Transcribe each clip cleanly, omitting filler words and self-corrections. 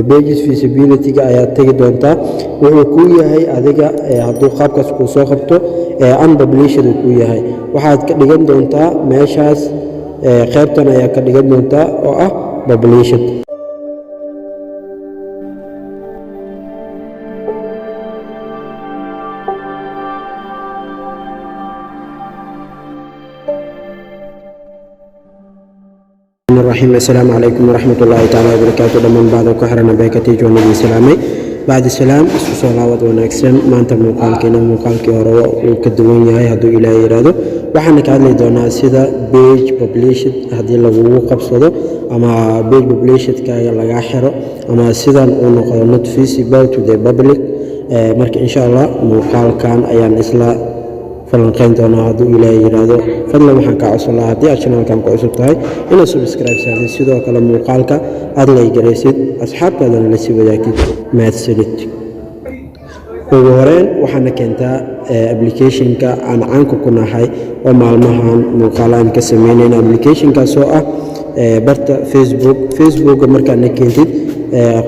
Pages visibility-ga ayaad tegi doontaa. Wuxuu kuu yahay adiga, hadduu qaabkaas kuu soo qabto, unpublished uu kuu yahay. Waxaad ka dhigan doontaa meeshaas, qaybtan ayaa ka dhigan doontaa oo ah published. Raxiim. Assalaamu calaykum waraxmat ullaahi tacaala wabarakaatu. Dhammaan bacda ku xiran Beekatiij waan idin salaamay. Bacdi salaam, isku soo laabad wanaagsan. Maanta muuqaalkeena muuqaalkii hore uu ka duwan yahay, hadduu Ilaah yidhaahdo. Waxaana ka hadli doonaa sida page published haddii lagugu qabsado ama page publishedkaaga lagaa xiro ama sidan uu noqdo not visible to the public. Marka insha Allah muuqaalkan ayaan isla falanqeyn doonaa, hadduu Ilaahay yidhaahdo. Fadlan waxaan kaa codsan lahaa, haddii aad channelkan ku cusub tahay, inaad subscribe saartid, sidoo kale muuqaalka aad like garaysid, asxaabtaadana la sii wadaagtid. Mahadsanid. Ugu horeyn waxaana keentaa applicationka aan caanka ku nahay oo maalmahan muuqaalo aan ka sameynayna, applicationkaas oo ah barta Facebook. Facebooka markaadna keentid,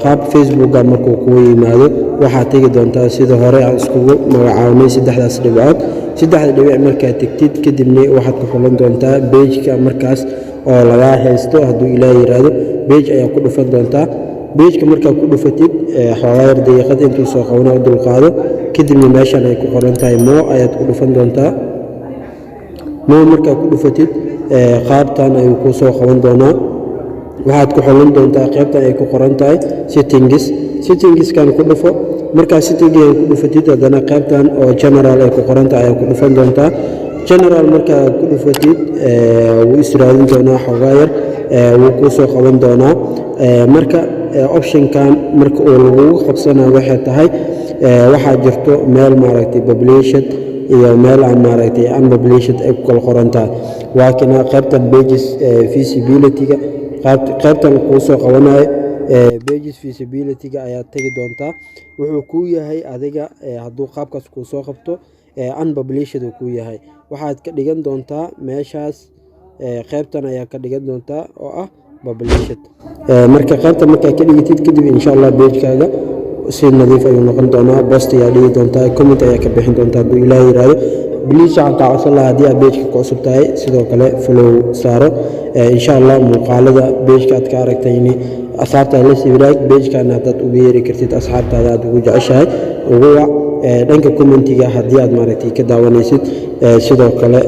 qaab Facebooka markuu kugu yimaado, waxaad tegi doontaa sida hore aan iskugu magacaabnay, saddexdaas dhibcood. Saddexda dhibic markaad tegtid kadibna, waxaad ku xulan doontaa pageka markaas oo lagaa haysto, hadduu Ilaah yidhaahdo. Page ayaa ku dhufan doontaa. Pageka markaad ku dhufatid, xoogaa yar daqiiqad intuu soo qabana u dulqaado. Kadibna meeshan ay ku qoran tahay more ayaad ku dhufan doontaa. More markaad ku dhufatid, qaabtan ayuu kuu soo qaban doonaa. Waxaad ku xulan doontaa qaybtan ay ku qoran tahay settings. Settingskan ku dhufo. Markaa settingigan ku dhufatid, haddana qaybtan oo general ay ku qoran tahay ayaa ku dhufan doontaa. General markaa ku dhufatid, wuu israadin doonaa xoogaa yar, wuu kuu soo qaban doonaa. Marka optionkan marka uu lagugu qabsanayo waxay tahay, waxaa jirto meel maaragtay published iyo meel aan maaragtay unpublished ay ku kala qoran tahay. Waa kina qaybtan pages visibility-ga, qaybtan kuu soo qabanayo pages visibility-ga ayaad tegi doontaa. Wuxuu kuu yahay adiga, hadduu qaabkaas kuu soo qabto, unpublished uu kuu yahay. Waxaad ka dhigan doontaa meeshaas, qaybtan ayaa ka dhigan doontaa oo ah published. Marka qaybta markaa ka dhigatid kadib, insha Allah pagekaaga si nadiif ayuu noqon doonaa. Post ayaa dhigi doontaa, comment ayaa ka bixin doontaa, hadduu Ilaah yidhaahdo. Please waxaan kaa codsan lahaa, haddii aad pageka ku cusub tahay, sidoo kale follow saaro. Insha Allah muuqaalada pageka aad ka aragtayni asxaabtaada la sii wadaag. Pagekana haddaad ugu yeeri kartid asxaabtaada aad ugu jeceshahay, ugu wac. Dhanka commentiga haddii aad maaragtay ka daawanaysid, sidoo kale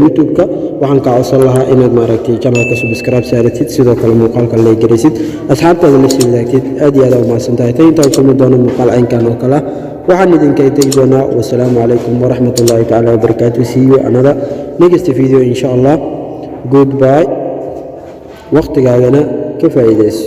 YouTube-ka, waxaan kaa codsan lahaa inaad maaragtay channelka subscribe saaratid, sidoo kale muuqaalka like garaysid, asxaabtaada la sii wadaagtid. Aad iyo aad aa umahadsan tahay. Tan intaan kulmi doono muuqaal caynkan oo kale ah, waxaan idinkaga tegi doonaa wasalaamu calaykum waraxmat ullahi tacaala wabarakaatu. See you another next video, insha Allah. Goodbye. Waqtigaagana ka faa'iidayso.